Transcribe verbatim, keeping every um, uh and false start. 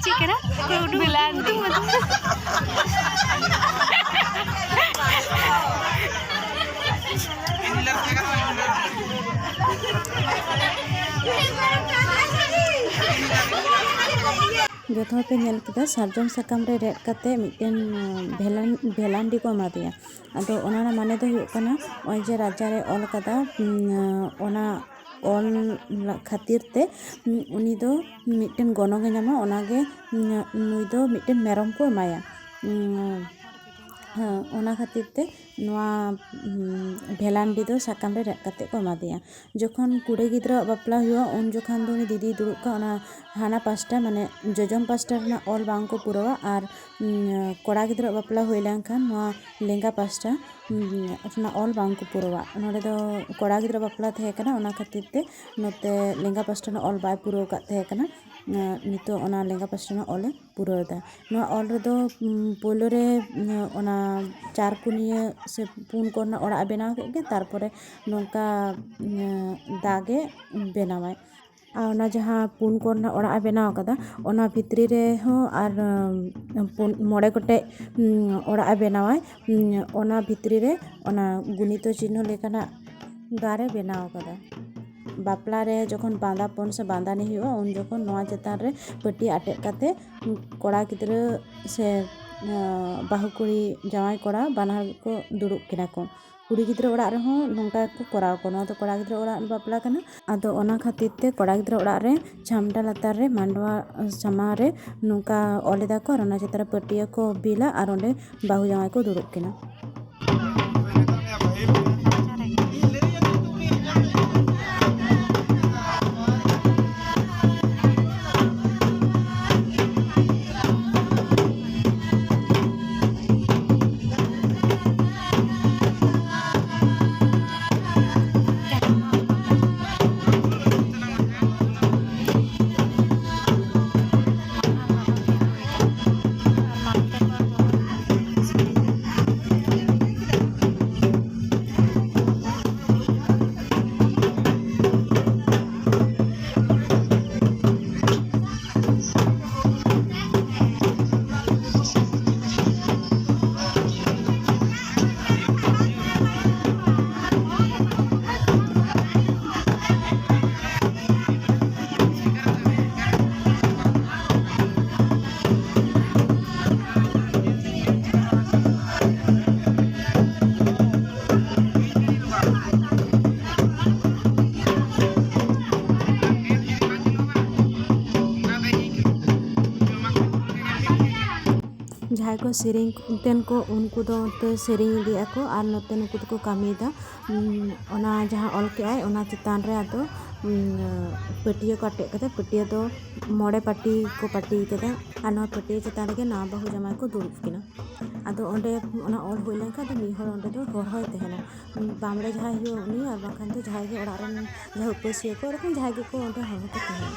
ᱪᱮᱫ ᱠᱟᱱᱟ? ᱚᱠᱚᱭ ᱩᱰᱩᱠ? ᱵᱮᱞᱟᱱ᱾ ᱩᱫᱩᱜ ᱢᱮ, ᱩᱫᱩᱜ ᱢᱮ᱾ ᱡᱚᱛᱚ ᱦᱚᱲ ᱯᱮ ᱧᱮᱞ ᱠᱮᱫᱟ, ᱥᱟᱨᱡᱚᱢ ᱥᱟᱠᱟᱢ ᱨᱮ ᱨᱮᱫ ᱠᱟᱛᱮ ᱢᱤᱫᱴᱮᱱ, ᱟᱸ, ᱵᱷᱮᱞᱟᱱ-, ᱵᱷᱮᱞᱟᱱᱰᱤ ᱠᱚ ᱮᱢᱟ ᱫᱮᱭᱟ᱾ ᱟᱫᱚ ᱚᱱᱟ ᱨᱮᱱᱟᱜ ᱢᱟᱱᱮ ᱫᱚ ᱦᱩᱭᱩᱜ ᱠᱟᱱᱟ, ᱱᱚᱜᱼᱚᱭ ᱡᱮ ᱨᱟᱡᱟᱨᱮ ᱚᱞ ᱠᱟᱫᱟ, ᱩᱸ, ᱚᱱᱟ ᱚᱞ ᱠᱷᱟᱹᱛᱤᱨ ᱛᱮ, ᱩᱸ, ᱩᱱᱤ ᱫᱚ ᱢᱤᱫᱴᱮᱱ ᱜᱚᱱᱚᱝ ᱮ ᱧᱟᱢᱟ, ᱚᱱᱟᱜᱮ, ᱩᱸ, ᱱᱩᱭ ᱫᱚ ᱢᱤᱫᱴᱮᱱ ᱢᱮᱨᱚᱢ ᱠᱚ ᱮᱢᱟᱭᱟ᱾ ᱩᱸ, ᱦᱮᱸ, ᱚᱱᱟ ᱠᱷᱟᱹᱛᱤᱨ ᱛᱮ ᱱᱚᱣᱟ, ᱩᱸ, ᱵᱷᱮᱞᱟᱱᱰᱤ ᱫᱚ ᱥᱟᱠᱟᱢ ᱨᱮ ᱨᱮᱫ ᱠᱟᱛᱮ ᱠᱚ ᱮᱢᱟ ᱫᱮᱭᱟ᱾ ᱡᱚᱠᱷᱚᱱ ᱠᱩᱲᱤ ᱜᱤᱫᱽᱨᱟᱹᱣᱟᱜ ᱵᱟᱯᱞᱟ ᱦᱩᱭᱩᱜᱼᱟ, ᱩᱱ ᱡᱚᱠᱷᱚᱱ ᱫᱚ ᱩᱱᱤ ᱫᱤᱫᱤᱭ ᱫᱩᱲᱩᱵ ᱠᱟᱜᱼᱟ, ᱚᱱᱟ ᱦᱟᱱᱟ ᱯᱟᱥᱴᱟ, ᱢᱟᱱᱮ ᱡᱚᱡᱚᱢ ᱯᱟᱥᱴᱟ ᱨᱮᱱᱟᱜ ᱚᱞ ᱵᱟᱝ ᱠᱚ ᱯᱩᱨᱟᱹᱣᱟ᱾ ᱟᱨ, ᱩᱸ, ᱠᱚᱲᱟ ᱜᱤᱫᱽᱨᱟᱹᱣᱟᱜ ᱵᱟᱯᱞᱟ ᱦᱩᱭ ᱞᱮᱱᱠᱷᱟᱱ ᱱᱚᱣᱟ ᱞᱮᱸᱜᱟ ᱯᱟᱥᱴᱟ, ᱩᱸ, ᱨᱮᱱᱟᱜ ᱚᱞ ᱵᱟᱝ ᱠᱚ ᱯᱩᱨᱟᱹᱣᱟ᱾ ᱱᱚᱰᱮ ᱫᱚ ᱠᱚᱲᱟ ᱜᱤᱫᱽᱨᱟᱹ ᱵᱟᱯᱞᱟ ᱛᱟᱦᱮᱸ ᱠᱟᱱᱟ, ᱚᱱᱟ ᱠᱷᱟᱹᱛᱤᱨ ᱛᱮ ᱱᱚᱛᱮ ᱞᱮᱸᱜᱟ ᱯᱟᱥᱴᱟ ᱨᱮᱱᱟᱜ ᱚᱞ ᱵᱟᱭ ᱯᱩᱨᱟᱹᱣ ᱟᱠᱟᱫ ᱛᱟᱦᱮᱸ ᱠᱟᱱᱟ᱾ ᱮᱸ, ᱱᱤᱛᱚᱜ ᱚᱱᱟ ᱞᱮᱸᱜᱟ ᱯᱟᱥᱴᱟ ᱨᱮᱱᱟᱜ ᱚᱞᱮ ᱯᱩᱨᱟᱹᱣ ᱮᱫᱟ᱾ ᱱᱚᱣᱟ ᱚᱞ ᱨᱮᱫᱚ, ᱩᱸ, ᱯᱳᱭᱞᱳ ᱨᱮ, ᱩᱸ, ᱚᱱᱟ ᱪᱟᱨ ᱠᱩᱱᱤᱭᱟᱹ ᱥᱮ ᱯᱩᱱ ᱠᱚᱬ ᱨᱮᱱᱟᱜ ᱚᱲᱟᱜ ᱮ ᱵᱮᱱᱟᱣ ᱠᱮᱫ ᱜᱮ, ᱛᱟᱨᱯᱚᱨᱮ ᱱᱚᱝᱠᱟ, ᱩᱸ, ᱫᱟᱜ ᱮ ᱵᱮᱱᱟᱣᱟᱭ᱾ ᱟᱨ ᱚᱱᱟ ᱡᱟᱦᱟᱸ ᱯᱩᱱ ᱠᱚᱬ ᱨᱮᱱᱟᱜ ᱚᱲᱟᱜ ᱮ ᱵᱮᱱᱟᱣ ᱟᱠᱟᱫᱟ, ᱚᱱᱟ ᱵᱷᱤᱛᱨᱤ ᱨᱮᱦᱚᱸ ᱟᱨ, ᱩᱸ, ᱯᱩᱱ, ᱢᱚᱬᱮ ᱜᱚᱴᱮᱡ, ᱩᱸ, ᱚᱲᱟᱜ ᱮ ᱵᱮᱱᱟᱣᱟᱭ᱾ ᱩᱸ, ᱚᱱᱟ ᱵᱷᱤᱛᱨᱤ ᱨᱮ ᱚᱱᱟ ᱜᱩᱱᱤᱛᱚ ᱪᱤᱱᱦᱟᱹ ᱞᱮᱠᱟᱱᱟᱜ ᱫᱟᱨᱮ ᱵᱮᱱᱟᱣ ᱠᱟᱫᱟ᱾ ᱵᱟᱯᱞᱟ ᱨᱮ ᱡᱚᱠᱷᱚᱱ ᱵᱟᱸᱫᱟᱯᱚᱱ ᱥᱮ ᱵᱟᱸᱫᱟᱱᱤ ᱦᱩᱭᱩᱜᱼᱟ, ᱩᱱ ᱡᱚᱠᱷᱚᱱ ᱱᱚᱣᱟ ᱪᱮᱛᱟᱱ ᱨᱮ ᱯᱟᱹᱴᱭᱟᱹ ᱟᱴᱮᱫ ᱠᱟᱛᱮ ᱠᱚᱲᱟ ᱜᱤᱫᱽᱨᱟᱹ ᱥᱮ, ᱟᱸ, ᱵᱟᱹᱦᱩ ᱠᱩᱲᱤ, ᱡᱟᱶᱟᱭ ᱠᱚᱲᱟ ᱵᱟᱱᱟᱨ ᱜᱮᱠᱚ ᱫᱩᱲᱩᱵ ᱠᱤᱱᱟ ᱠᱚ᱾ ᱠᱩᱲᱤ ᱜᱤᱫᱽᱨᱟᱹ ᱚᱲᱟᱜ ᱨᱮᱦᱚᱸ ᱱᱚᱝᱠᱟ ᱜᱮᱠᱚ ᱠᱚᱨᱟᱣ ᱠᱚ᱾ ᱱᱚᱣᱟ ᱫᱚ ᱠᱚᱲᱟ ᱜᱤᱫᱽᱨᱟᱹ ᱚᱲᱟᱜ ᱨᱮᱱᱟᱜ ᱵᱟᱯᱞᱟ ᱠᱟᱱᱟ᱾ ᱟᱫᱚ ᱚᱱᱟ ᱠᱷᱟᱹᱛᱤᱨ ᱛᱮ ᱠᱚᱲᱟ ᱜᱤᱫᱽᱨᱟᱹ ᱚᱲᱟᱜ ᱨᱮ ᱪᱷᱟᱢᱰᱟ ᱞᱟᱛᱟᱨ ᱨᱮ ᱢᱟᱰᱣᱟ ᱥᱟᱢᱟᱝ ᱨᱮ ᱱᱚᱝᱠᱟ ᱚᱞ ᱮᱫᱟ ᱠᱚ, ᱟᱨ ᱚᱱᱟ ᱪᱮᱛᱟᱱ ᱨᱮ ᱯᱟᱹᱴᱭᱟᱹ ᱠᱚ ᱵᱤᱞᱟ, ᱟᱨ ᱚᱸᱰᱮ ᱵᱟᱹᱦᱩ ᱡᱟᱶᱟᱭ ᱠᱚ ᱫᱩᱲᱩᱵ ᱠᱤᱱᱟ᱾ ᱡᱟᱦᱟᱸᱭ ᱠᱚ ᱥᱮᱨᱮᱧ ᱛᱮᱱ ᱠᱚ, ᱩᱱᱠᱩ ᱫᱚ ᱱᱚᱛᱮ ᱥᱮᱨᱮᱧ ᱤᱫᱤᱭᱮᱫᱼᱟ ᱠᱚ ᱟᱨ ᱱᱚᱛᱮ ᱱᱩᱠᱩ ᱫᱚᱠᱚ ᱠᱟᱹᱢᱤᱭᱮᱫᱟ᱾ ᱩᱸ, ᱚᱱᱟ ᱡᱟᱦᱟᱸ ᱚᱞ ᱠᱮᱜᱼᱟᱭ, ᱚᱱᱟ ᱪᱮᱛᱟᱱ ᱨᱮ ᱟᱫᱚ, ᱩᱸ, ᱯᱟᱹᱴᱭᱟᱹ ᱠᱚ ᱟᱴᱮᱫ ᱠᱟᱫᱟ᱾ ᱯᱟᱹᱴᱭᱟᱹ ᱫᱚ ᱢᱚᱬᱮ ᱯᱟᱹᱴᱤ ᱠᱚ ᱯᱟᱹᱴᱤ ᱠᱟᱫᱟ ᱟᱨ ᱱᱚᱣᱟ ᱯᱟᱹᱴᱭᱟᱹ ᱪᱮᱛᱟᱱ ᱨᱮᱜᱮ ᱱᱟᱣᱟ ᱵᱟᱹᱦᱩ ᱡᱟᱶᱟᱭ ᱠᱚ ᱫᱩᱲᱩᱵ ᱠᱤᱱᱟ᱾ ᱟᱫᱚ ᱚᱸᱰᱮ ᱚᱱᱟ ᱚᱞ ᱦᱩᱭ ᱞᱮᱱᱠᱷᱟᱱ ᱫᱚ ᱢᱤᱫ ᱦᱚᱲ ᱚᱸᱰᱮ ᱫᱚ ᱦᱚᱨᱦᱚᱭ ᱛᱟᱦᱮᱱᱟ᱾ ᱵᱟᱢᱲᱮ ᱡᱟᱦᱟᱸᱭ ᱦᱩᱭᱩᱜᱼᱟ ᱩᱱᱤ, ᱟᱨ ᱵᱟᱝᱠᱷᱟᱱ ᱫᱚ ᱡᱟᱦᱟᱸᱭ ᱜᱮ ᱚᱲᱟᱜ ᱨᱮᱱ ᱡᱟᱦᱟᱸᱭ ᱩᱯᱟᱹᱥᱤᱭᱟᱹ ᱠᱚ, ᱮᱨᱚᱠᱚᱢ ᱡᱟᱦᱟᱸᱭ ᱜᱮᱠᱚ ᱚᱸᱰᱮ ᱦᱚᱦᱚ ᱠᱚ ᱛᱟᱦᱮᱱᱟ᱾